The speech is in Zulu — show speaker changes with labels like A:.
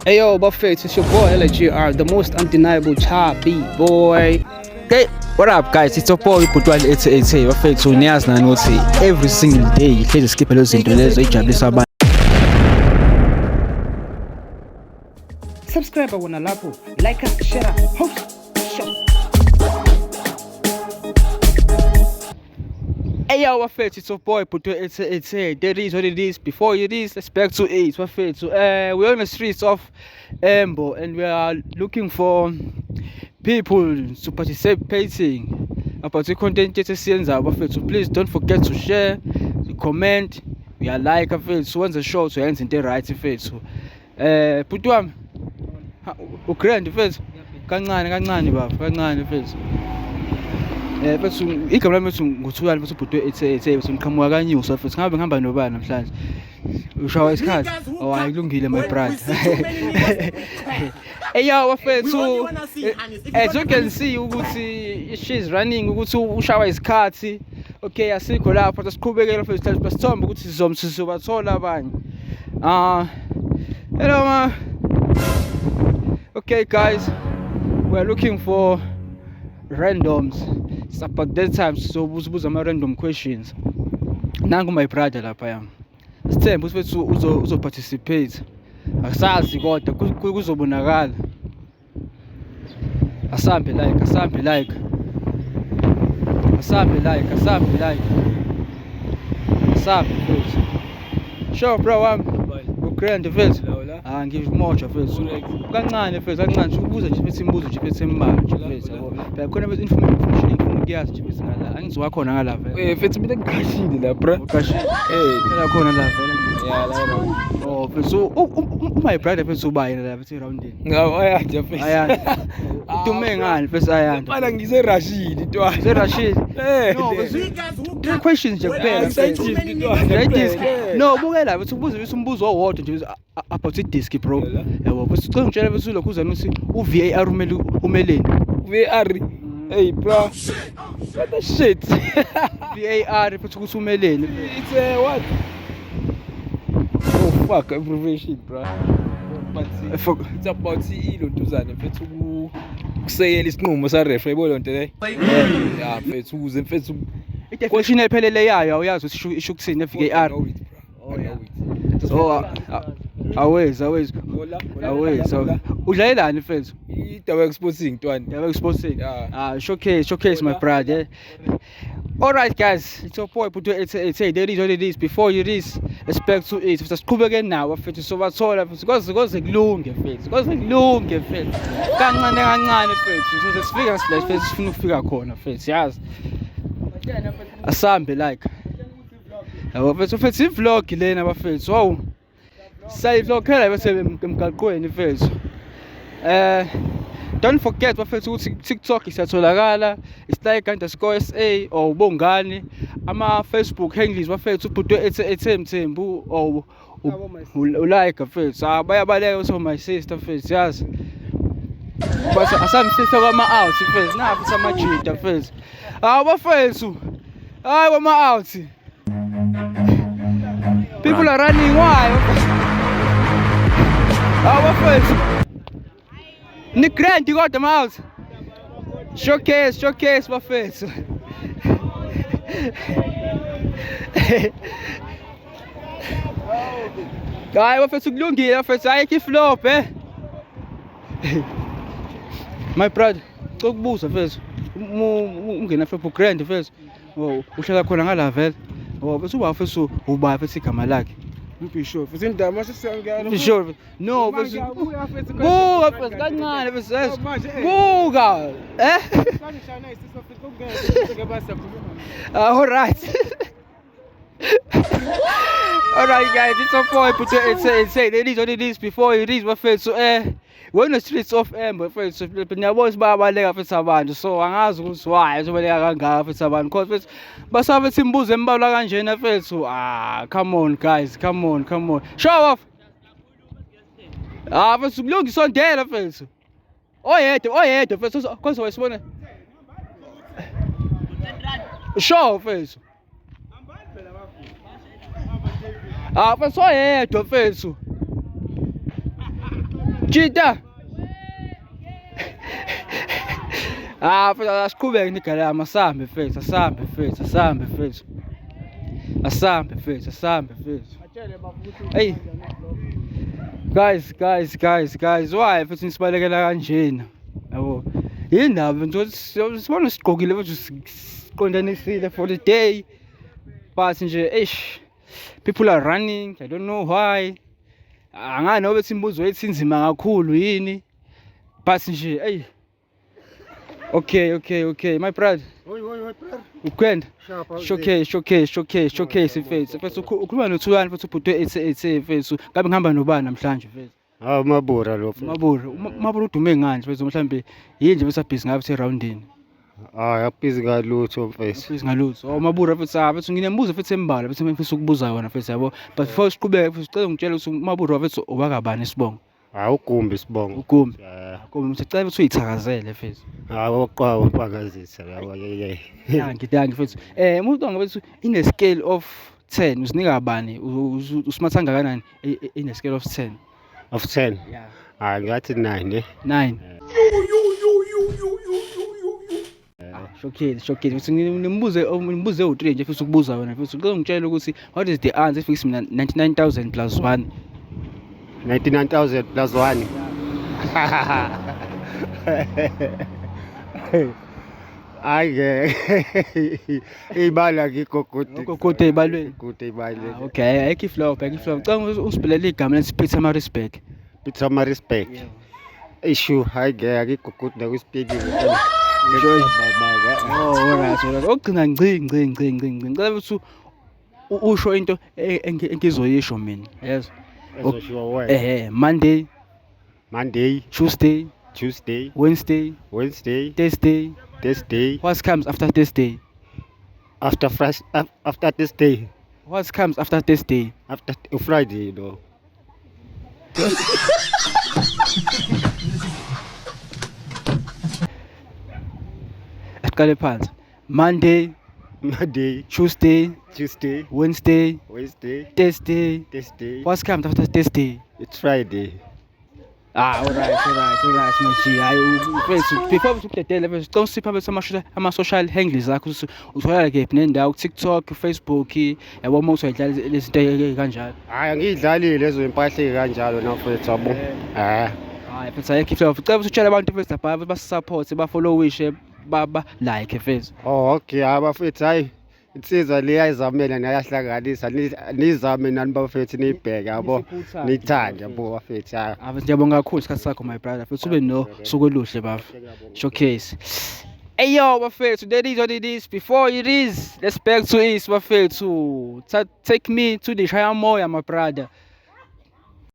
A: Hey yo, Buffett, it's your boy LGR, the most undeniable chubby boy.
B: Okay, what up guys? It's your boy Bhutwani 888. Bafethu niyazi nani ukuthi every single day hlezi sikhiphe lezo zinto lezo ejabulisa abantu.
A: Subscribe wona lapho, like us, share, post, show.
B: Hey yo, bafethu, it's your boy Bhutwe 888. That is what it is. Before it is, let's back to it. Bafethu, we're on the streets of Embo and we are looking for people to participating about the content yethu esiyenzayo bafethu. Please don't forget to share, to comment, uyalike bafethu, wenze sure ukuthi uyenza into right mfethu. Bhuti wami, ugrand mfethu. Kancane kancane baba, kancane mfethu. Mfethu igama lami mfethu nguThulani mfethu ubhuti we-888 mfethu ngiqhamuka kaNyusa mfethu ngabe ngihamba nobani namhlanje? Ushawa isikhathi? Oh hayi kulungile my brother. Hey yo bafethu, as you can see ukuthi she's running ukuthi ushawa isikhathi. Okay asikho lapho siqhubekele mfethu basithombe ukuthi sizobathola abanye. Hello ma. Okay guys, we are looking for randoms. It's about that time so buza ama random questions. Nangu my brother lapha yami. Sithembe ukuthi uzo participate. Asazi kodwa kuzobonakala. Asambe like, asambe like. Asambe like, asambe like. Asambe mfethu. Sure bro wami. Ugrand mfethu. Ah ngimoja mfethu. Kancane mfethu, kancane nje ubuza nje mfethu imibuzo nje mfethu embalwa nje mfethu yabo. Phela khona mfethu information engifuna ukuyazi nje mfethu ngala. Angiziwa khona ngala vele.
C: Mfethu mina ngiqashile la bro.
B: Uqashile. Phela khona la vele.
C: Yeah la la.
B: Oh mfethu my brother mfethu uba yena la mfethu eroundini.
C: Ngaw ayanda mfethu.
B: Ayanda. Udume ngani mfethu ayanda?
C: Mfana ngise Rashid ntwana.
B: Se Rashid. No, three questions nje kuphela. No, bukela mfethu ubuze mfethu umbuzo owodwa nje about i-disk bro. Yabo mfethu ucela ngitshela mfethu lokhu uzana ukuthi u-VAR umele umeleni.
C: VAR. Hey bro. What the shit?
B: VAR mfethu ukuthi umeleni.
C: It's a what? Oh fuck abbreviation bro. But it's about ilo ntuzane mfethu ukuseyela isinqumo sa ref yabo lonto le. Yeah mfethu ukuze mfethu
B: i-definition ephelele yayo awuyazi ukuthi isho ukuthini e-VAR. Oh awezi awezi. Awezi. Udlalelani mfethu?
C: I-Dawek Sporting ntwana.
B: Dawek Sporting. Ah showcase my brother. All right guys, it's your boy Bhuti 888. That is what it is. Before you this, let's back to it. Siqhubeke nawo mfethu sobathola mfethu kwaze kwaze kulunge mfethu. Kwaze kulunge mfethu. Kancane kancane mfethu. Soze sifika sila mfethu sifuna ukufika khona mfethu yazi. Asambe like. Yabo mfethu mfethu i-vlog lena bafethu. Wow. Sayivlogela bese emgaqweni mfethu. Don't forget bafethu ukuthi TikTok siyatholakala, it's like _SA or Bongani, ama Facebook handles bafethu ubhuti 888 Mthembu or ulike mfethu. Ah bayabaleka uthi my sister mfethu yazi. Bese asamsisa kwama out mfethu, na futhi amajida mfethu. Ah bafethu. Hayi kwama out. People are running why? Ah bafethu. Ni grand kodwa mouse. Showcase, showcase bafethu. Hayi bafethu kulungile bafethu ayikho iflop eh. My brother, cela ukubuza mfethu. Ungena flop grand mfethu. Oh, uhlala khona ngala vele. Oh, bese uba mfethu uba mfethu igama lakhe.
C: Mbisho, futhi indaba mase siyangena.
B: Mbisho. No, mfethu. Buka mfethu kancane mfethu. Buka. Eh? All right. All right guys, it's your boy Bhuti 888. It is what it is before it is bafethu. We're in the streets of Embo mfethu. Niyabona ukuthi bayabaleka mfethu abantu. So angazi ukuthi why bazobaleka kangaka mfethu abantu. Because mfethu basabe ukuthi imibuzo embalwa kanjena mfethu. Ah, come on guys, come on, come on. Show off. Ah, mfethu kulungi sondela mfethu. Oyedwa, oyedwa mfethu. Konze wayisibona. Show mfethu. Ah, mfethu oyedwa mfethu. Jita. Ah, mfethu asiqhubeke nigala yami, asambe mfethu, asambe mfethu, asambe mfethu. Asambe mfethu, asambe mfethu. Hey. Guys, guys, guys, guys, why mfethu nisibalekela kanjena? Yabo. Yindaba nje sibona sigqokile mfethu, siqondanisile for the day. But nje eish, people are running, I don't know why. Angani nobe imibuzo yethu inzima kakhulu yini. But nje hey. Okay, my brother.
D: Hoi, hoi, hoi, brother.
B: Ukwenda.
D: Sharp.
B: Showcase, showcase, showcase, showcase mfethu. Mfethu ukhuluma noThulani mfethu, ubhuti we-888 mfethu. Ngabe ngihamba nobani namhlanje mfethu?
D: Hawu, Mabura lo, mfethu.
B: Mabura, Mabura udume ngani mfethu? Mhlambe yini nje bese busy ngabe eroundini?
D: Hayi, akubhizi ngalutho, mfethu.
B: Busy ngalutho. Oh Mabura mfethu, ah mfethu nginembuzo mfethu embalwa mfethu ngifisa ukubuza yona mfethu, yabo. But before siqhubeke mfethu, sicela ngitshele ukuthi Mabura mfethu owakabani isibongo?
D: Hawu, ugumbi isibongo.
B: Ugumbi.
D: Eh.
B: Ugumbi mfethu, cela ukuthi uyithakazele mfethu.
D: Hawu, oqwa uphakazisa yabo, ye.
B: Dankie, dankie mfethu. Umuntu mfethu, in a scale of 10 usinika bani? Usmart kangakanani in a scale of 10?
D: Of 10.
B: Yeah.
D: Hayi, ngathi 9 eh.
B: 9. Ah, showcase, showcase. Mfethu ngimbuze u3 nje futhi ukubuza wena mfethu. Ngicela ungitshele ukuthi what is the answer if mina 99,000 plus 1?
D: 99,000 plus 1. Hayi ke. Ibala ngigogodi.
B: Ugogode ebalweni.
D: Gogode ebalweni.
B: Ah, okay, ayikho iflow, ayikho iflow. Ngicela usibhalele igama lethi Pietermaritzburg.
D: Pietermaritzburg. Ishu, hayi ke, akigogodi nakwispelling.
B: Oh, alright, alright. Okugcina ngci ngci ngci ngci ngci. Ngicela ukuthi usho into engizoyisho mina. Yezwa?
D: Ezoshiwo wena.
B: Monday,
D: Monday,
B: Tuesday,
D: Tuesday,
B: Wednesday,
D: Wednesday,
B: Thursday.
D: Thursday.
B: What comes after Thursday?
D: After fresh, after this day,
B: What comes after Thursday?
D: After Friday, no.
B: Asiqale phansi. Monday,
D: Monday,
B: Tuesday,
D: Tuesday,
B: Wednesday,
D: Wednesday,
B: Thursday.
D: Thursday.
B: What comes after Thursday?
D: It's Friday.
B: Ah, alright, my G. Hayi mfethu, before ukudedela mfethu, cela usiphe mfethu ama-social handles akho ukuthi utholakala kephi nendawo, ku-TikTok, Facebook, yabo, uma uthi uyayidlala lezi zinto ey'kanjalo.
D: Hayi, angiyidlalile lezo impahla kanjalo nafethu, yabo. Eh.
B: Hayi mfethu, ayikho iflow. Cela ukuthi utshele abantu mfethu lapha basi-support, bafollowishe, ba like mfethu.
D: Oh, okay, abafethu, hayi. Insizwa le ayizamela nayahlanganisa, nizame nani bafethu, niyibheke, yabo. Niyithande, yabo bafethu. Hayi.
B: Ah, ngiyabonga kakhulu isikhathi sakho, my brother. Futhi ube nosuku oluhle bafo. Showcase. Hey yo bafethu, that is what it is. Before it is, let's back to it bafethu. Take me to the Shayamoya, my brother.